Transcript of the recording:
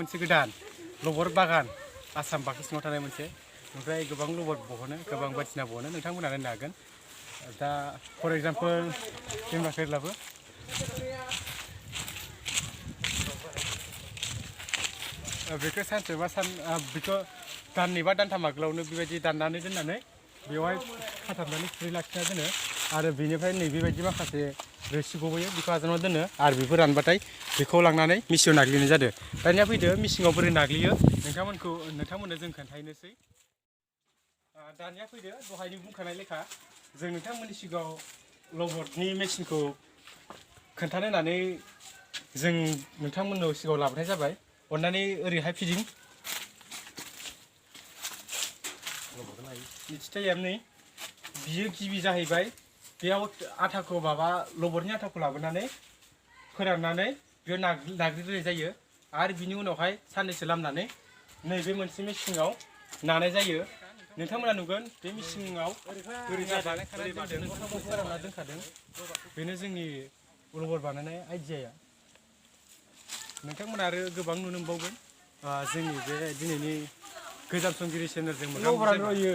मोनसे गोदान लबर बागान आसाम बाक्सा सिङाव थानाय मोनसे ओमफ्राय गोबां लबर बहनो गोबां बायदिसिना बहनो नोंथांमोनानो नायनो हागोन दा फर एग्जाम्पल जेनेबा फैब्लाबो बेखौ सानसे बा बेखौ दाननै बा दानथाम आगोलावनो बेबायदि दाननानै दोननानै बेवहाय खाथाबनानै खुरै लाखिना दोनो आरो बेनिफ्राय नैबेबायदि माखासे रोसि गबोयो बेखौ आजावना दोनो आरो बेफोर रानबाथाय बेखौ लांनानै मिसिनाव नाग्लिनाय जादों दानिया फैदो मिसिनाव बोरै नाग्लियो नोंथांमोननो जों खोन्थाहैनोसै दानिया फैदो दहायनि बुंखानाय लेखा जों नोंथांमोननि सिगाङाव लबरनि मेसिनखौ खोन्थानो होननानै जों नोंथांमोननाव सिगाङाव लाबोनाय जाबाय अन्नानै ओरैहाय फिदिं मिथिथायाम नै बियो गिबि जाहैबाय बेयाव आटाखौ लबरनि आटाखौ लाबोनानै फोराननानै बेयाव नाग्लिग्रोनाय जायो आरो बिनि उनावहाय साननैसो लामनानै नैबे मोनसे मेसिनाव नानाय जायो नोंथांमोना नुगोन बे मेसिनाव ओरै फोरानना दोनखादों बेनो जोंनि लबर बानायनाय आइडियाया नोंथांमोना आरो गोबां नुनो मोनबावगोन जोंनि बे दिनैनि गोजाम समगिरि चेनेलजों मोगा मोगि